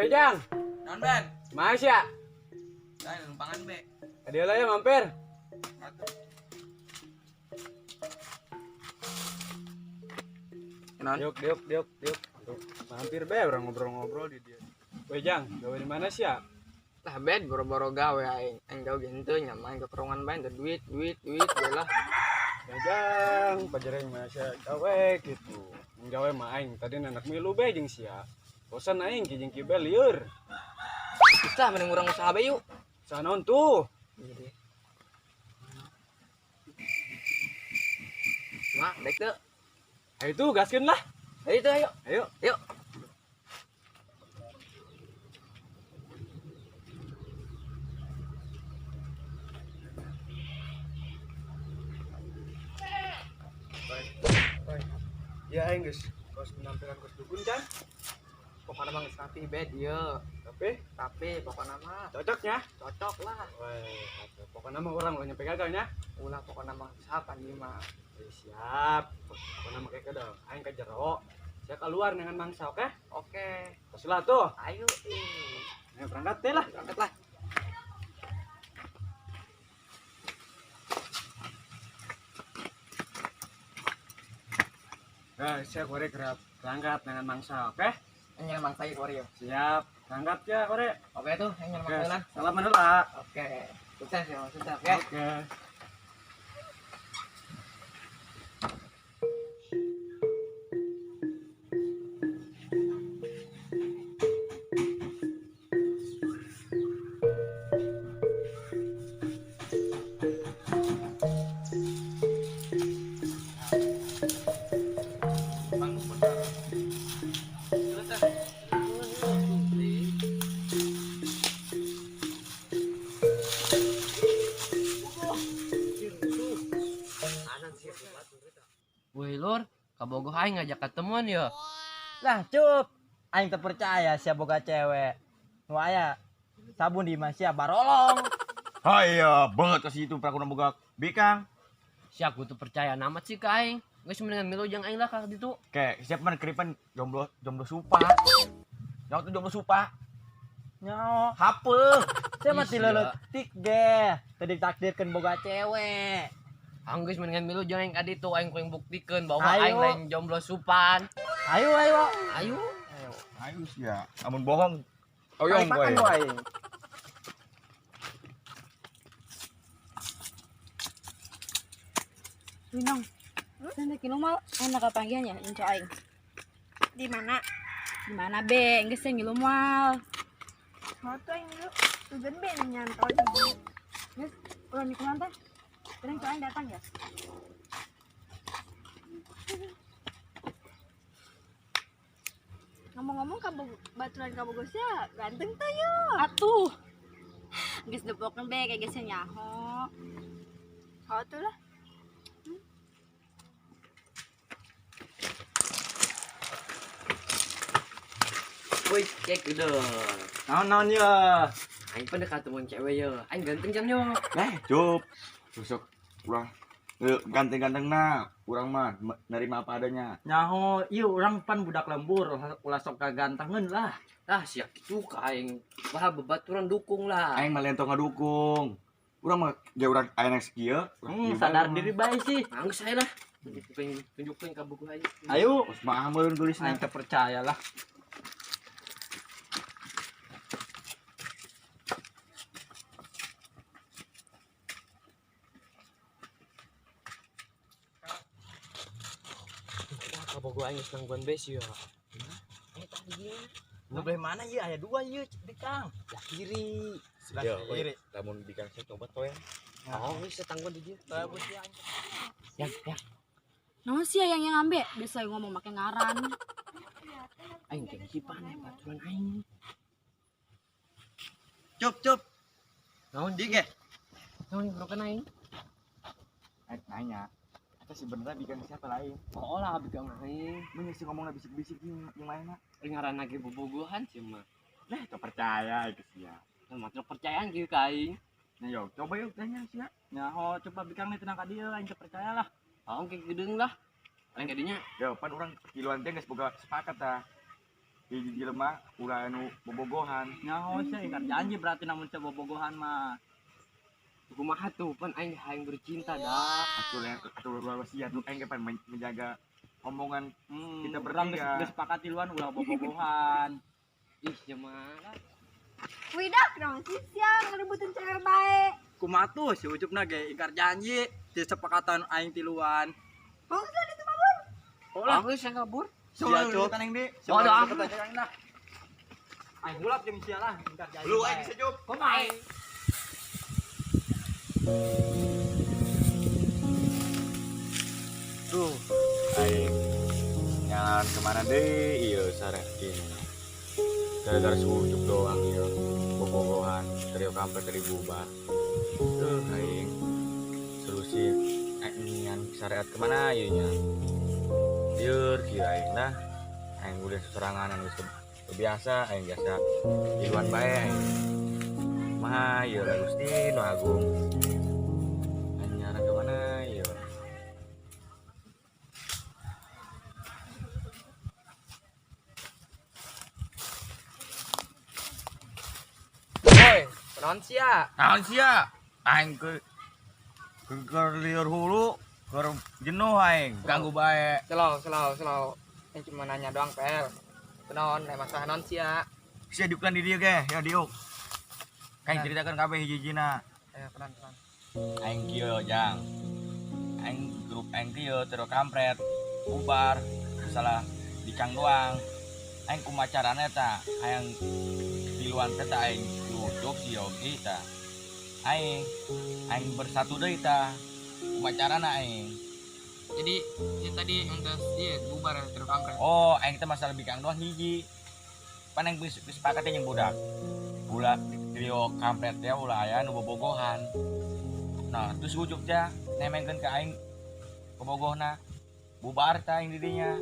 Weh Jang. Non Ben. Mas ya. Saya numpangan be. Ada lah ya mampir. Non. Yuk, yuk, yuk, yuk. Mampir be, orang ngobrol-ngobrol di dia. Weh Jang, gawe di mana sih ya? Lah Ben, boro-boro gawe aing. Aing gawe gitu nyaman ke kerongan bae duit, duit, duit lah. Ya Jang, pajareng mah gawe gitu. Gawe mah aing tadi anak milu be jeung sia. Bosan aing ki jeung ki be lieur. Bisa mending urang usaha be yuk. Usaha naon tuh? Mak, dek teu. Ayo tuh gaskeun lah. Ayo tuh ayo. Ayo. Yuk. Ya aing geus kos penampilan kos dukun kan? Pokoknya mah geus rapi bed ieu. Tapi pokoknya mah cocoknya? Cocok lah. Weh, pokoknya mah urang ulah nyampe gagal nya. Ulah pokoknya mah usaha pan ieu mah. Siap. Pokoknya mah kayak dong. Aing ka jero. Sia keluar dengan mangsa, oke? Oke. Tos lah tuh. Ayo. Ayo berangkat deh lah. Berangkat lah. Nah, saya korek berangkat dengan mangsa, oke? Ini mangsa ya korek ya. Siap, berangkat ya korek. Oke tuh, ini mangsa lah. Salam menolak. Oke, sukses ya, sukses. Oke. Oke. Woi lur, kabogoh aing ngajak ketemuan ya. Lah cup, aing terpercaya sia boga cewek. Nu aya sabun di imah sia barolong. Haya banget kasih itu prakuna boga bikang. Sia kudu percaya namat sih ka aing. Geus mendingan milu jeung aing lah ka ditu. Kayak siapa man keripan jomblo jomblo supa. Nyawa tuh jomblo supa. Nyawa hape. Sia mah ti leutik ge, teu ditakdirkeun boga cewek. Anggeus mendingan milu jeung aing ka ditu, aing kuing buktikeun bahwa aing lain jomblo supan. Ayo ayo. Ayo. Ayo. Ayo sia. Amun bohong. Oyong kowe. Winong. Tanda kinu mal enak kapanggihan ya jeung aing. Di mana? Di mana be? Geus ngilu moal. Mau tuh aing ngilu. Tujuan be nyantol. Geus ulah nikulan teh. Terus aing datang ya. Ngomong-ngomong baturan kabogosnya ganteng tuh yo. Atuh. Geus depokeun be kayak geus nyaho. Oh tuh lah. Woi, cek udah. Naon-naon ya. Aing pun dekat temen cewek ya. Aing ganteng jam yo. Eh, cup. Susuk urang ganteng-ganteng na, urang mah nerima apa adanya. Nyaho, ieu urang pan budak lembur, ulah sok kagantengeun lah. Ah, siap kitu ka aing. Wah, bebaturan dukung lah. Aing mah lentong ngadukung. Urang mah ge urang aya next kieu. Sadar diri bae sih. Anggeus aya lah. Tunjukin ka buku aing. Ayo, geus mah meureun tulisna. Aing teu percaya lah. Kabogo aing geus nangguan be sih ya. Eh tadi gimana? Nu belah mana ieu aya dua ieu bikang. Sebelah kiri. Sebelah kiri. Lamun bikang saya coba toel. Oh, geus tangguan di dieu. Yang, yang. Naon sih yang ngambe? Biasa ngomong make ngaran. Aing teh kipan baturan aing. Cup, cup. Naon di ge? Naon broken aing? Aing nanya. Eta sebenarnya bikang siapa lain? Oh lah bikang aing. Mun sih ngomongna bisik-bisik yang lain mah. Ngaran lagi bobogohan sih mah. Lah teu percaya itu sia. Mah teu percayaan kieu ka aing. Nah yo coba yuk tanya sia. Nyaho coba bikang nih tenang ka dieu aing teu percaya lah. Oh kayak geudeung lah. Aing kadinya. Yo pan urang kiluan teh geus boga sepakat tah. Hiji jelema ulah anu bobogohan. Nyaho sia ingkar janji berarti namun sia bobogohan mah. Kumaha tuh pan aing hayang bercinta dah. Atuh lain atuh ulah sia tuh aing pan menjaga omongan kita Urang bertiga. geus sepakat tiluan ulah bobogohan. Ih, gimana? Widak, naon sih sia ngerebutin cewek bae. Kumaha tuh si Ucupna ge ingkar janji di sepakatan aing tiluan. Bagus lah itu mabur. Oh lah, Aku sih kabur. sia Cup. Oh, aduh, Sia aing lah. Aing ulap jeung sia lah ingkar janji. Lu aing sejup. Kumaha? Duh, aing nyalan kemana deh iya sare ini. Gara-gara sujuk doang iya bobogohan trio kampret dari bubar. Duh, aing solusi aing nyan syariat kemana ieu nya. Lieur kieu aing lah. Aing udah seserangan geus biasa aing biasa tiluan bae aing. Mah ieu lah Gusti nu agung. Aing nyaran kemana ieu. Woi, naon sia? Naon sia? Aing ke liur hulu, ke jenuh aing, ganggu bae. Slow, slow, slow. Ini cuma nanya doang, Pel. Kunaon, aya masalah naon sia? Sia diuklan di dieu ge, ya diuk. Kaing ceritakan kabeh hiji-hijina. Eh, pelan, pelan. Aing kieu jang. Aing grup aing kieu tero kampret, bubar, salah dicang doang. Aing kumaha carana eta? Hayang tiluan teh tah aing diujuk si Yogi tah. Aing aing bersatu deui tah. Kumaha carana aing? Jadi, ya tadi minta dia bubar ya terus kampret. Oh, aing teh masalah bikang doang hiji. Pan aing geus sepakat jeung budak. Ulah trio kampret teh ulah aya nu bobogohan. Nah, terus ujuk teh nemengkeun ka aing bobogohna. Bubar tah aing di dinya.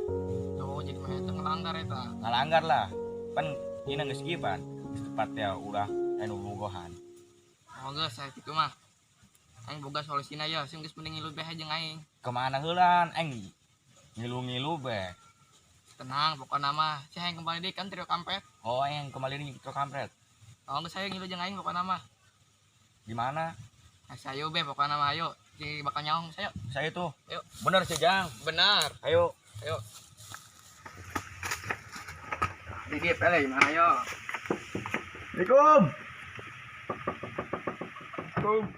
Oh, jadi mah eta ngelanggar eta. Ngalanggar lah. Pan ieu geus kieu pan. Geus tepat teh ulah aya nu bobogohan. Oh, geus saya kitu mah. Aing boga solusina ya, sing geus mending ngilu bae jeung aing. Kemana heulan aing ngilu-ngilu bae. Tenang, pokokna mah si aing kembali deui kan trio kampret. Oh, aing kembali nih trio kampret. Oh, geus ayo ngilu jeung aing pokokna mah. Di mana? Nah, sayo be pokokna mah ayo. Si bakal nyaong sayo. Saya tuh. Ayo. Bener sih, Jang. Benar. Ayo. Ayo. Di pele gimana ayo? Assalamualaikum. Assalamualaikum.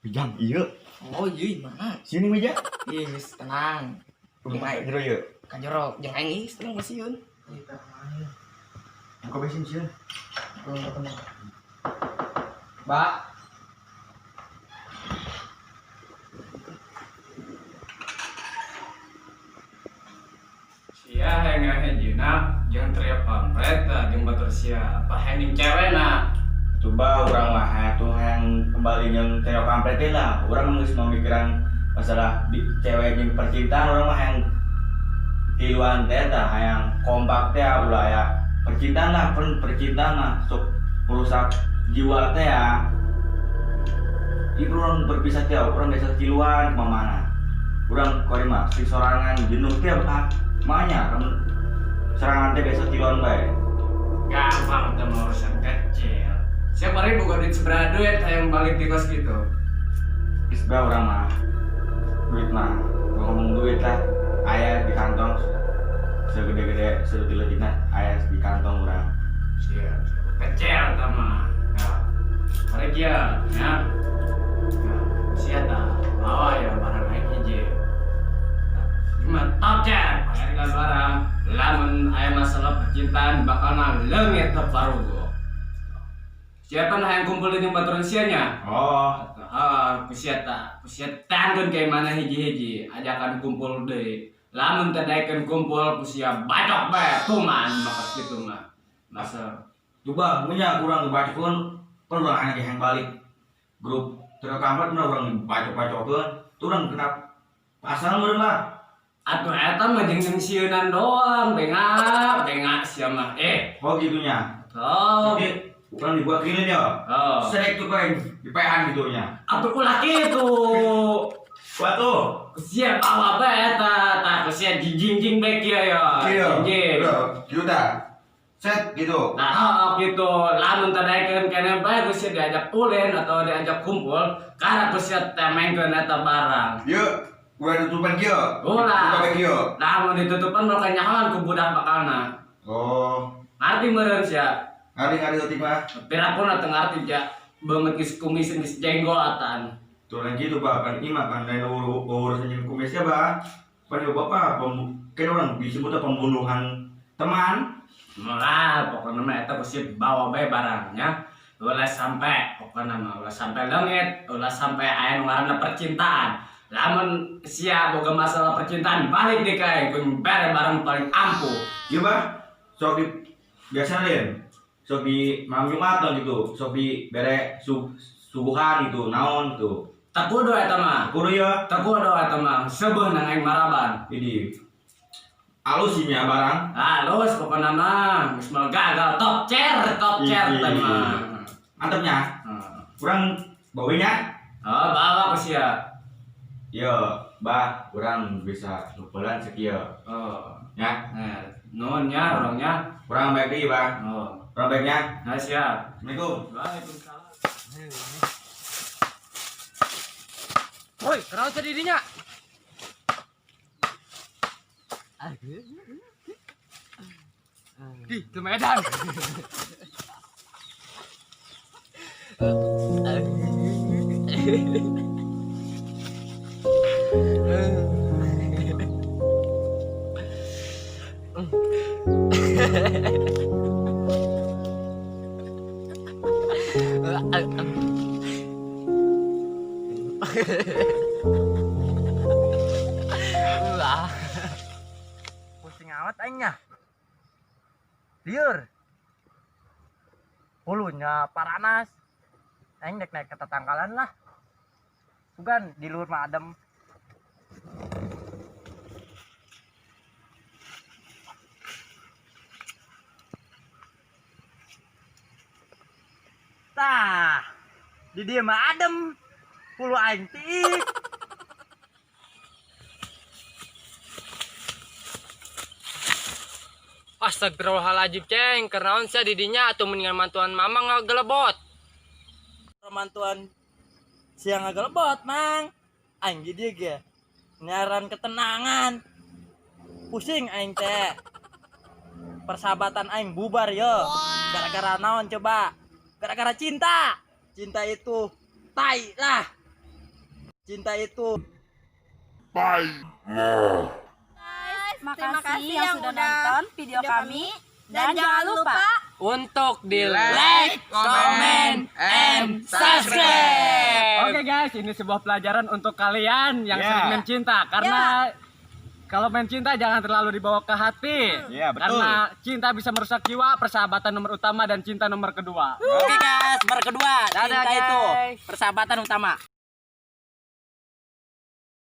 Bijang, iya. Oh, iya mana? Sini meja. Ih, geus tenang. Kumaha jero ieu? Ka jero jeung aing geus tenang sieun. Buka bensin sieun. Mbak. Sia hayang ngahejina jeung trio kampret tah jeung batur sia. Apa hayang jeung cewena? Coba urang mah atuh hayang kembali jeung trio kampret teh lah. Urang geus memikiran masalah di cewek jeung percintaan urang mah hayang tiluan teh tah hayang kompak teh ulah aya percintaan lah, percintaan mah sok merusak jiwa teh ya. Ieu urang berpisah teh, urang biasa tiluan kemana. Urang kori mah si sorangan jenuh teh ah, makanya serangan teh biasa tiluan bae. Gampang teh mah urusan kecil. Siapa hari boga duit seberapa duit hayang balik di kos gitu. Geus bae urang mah. Duit mah, gua ngomong duit lah. Aya di kantong segede-gede sedetik-detikna aya di kantong urang. Siap, kecil teh mah. Ya. Balik ya, ya. Ya, sia tah bawa ya barang aing hiji. Gimana top cek, bayar barang. Lamun aya masalah percintaan bakal leungit teu parugo. Siapa nah yang kumpul jeung baturan sia nya? Oh, Ah, ku sia tah, ku sia tangkeun kayak mana hiji-hiji, ajakan kumpul deui. Lamun teu daekeun kumpul ku sia bacok bae tuman bakat kitu mah. Masa coba punya kurang dibacokeun, kan urang hayang hayang balik. Grup trio kampret mah urang dibacok-bacokeun, tuh urang kena pasal meureun lah. Atuh eta mah jeung jeung sieunan doang, bengak, bengak sia mah. Oh gitunya. Oh. Jadi urang dibuat gini ya. Oh. Serek tuh paling dipehan gitu nya. Atuh ulah kitu. Waduh. Kusia bawa bae eta, tah kusia jijingjing bae kieu ya. Kieu. Jingjing. Kieu tah. Set gitu. Nah, oh, gitu. Lamun teu daekeun keneh bae ku sia diajak ulin atau diajak kumpul, karena ku sia temengkeun eta barang. Yuk, ulah ditutupan kieu. Ulah. Buka bae kieu. Lamun ditutupan bakal nyahoan ku budak bakalna. Oh, Ngarti meureun sia. ngari-ngari eutik mah. Pirapun teu ngarti ja beungeut geus kumis geus jenggotan. Tuh lain gitu, Pak. Kan ini mah kan lain urusan jeung kumisnya, Pak. Pan yo Bapak, kan orang disebutnya pembunuhan teman. Lah, pokoknya mah eta ku bawa bae barangnya. Ulah sampai pokoknya mah ulah sampai leungit, ulah sampai aya nu ngaranna percintaan. Lamun sia boga masalah percintaan balik deui ka aing, ku bere barang paling ampuh. Iya, Pak. Sok di biasa lain. Sok di malam Jumat dong gitu. Sok di bere suguhan gitu, naon gitu. Teu kudu eta mah. Kudu ya. Teu kudu eta mah. Seubeuh nang aing maraban. Ini alus sih nya barang. Halus pokoknya mah geus mah gagal top cer teh mah. Mantapnya. Kurang bawanya. Oh, bawa ku sia. Yo, bah, kurang bisa lupalan sekieu. Oh. Ya, Nah, nuhun nya urang nya. kurang baik deui, bah. Oh. Kurang baiknya. Nah, siap. Assalamualaikum. Waalaikumsalam. Woi, kenapa sia didinya? Di, ke Medan. Pusing amat aingnya. Liur. Hulunya paranas. Aing dek naik ke tetangkalan lah. Bukan di luhur mah adem. Tah, di dieu mah adem. Hulu aing tiik. Astagfirullahaladzim, Ceng. Kenaon sia didinya atau mendingan mantuan mama ngagelebot. Mantuan siang ngagelebot, Mang. Aing di dieu ge nyaran ketenangan. Pusing aing teh. Persahabatan aing bubar yo. Gara-gara naon coba? Gara-gara cinta. Cinta itu tai lah. Cinta itu Terima kasih yang sudah nonton video kami dan jangan lupa Untuk di like, comment, and subscribe. Oke guys, ini sebuah pelajaran untuk kalian yang Yeah. sering main cinta karena kalau main cinta jangan terlalu dibawa ke hati. Yeah, betul. Karena cinta bisa merusak jiwa, persahabatan nomor utama dan cinta nomor kedua. Oke guys, nomor kedua, Dadah, cinta itu guys. persahabatan utama.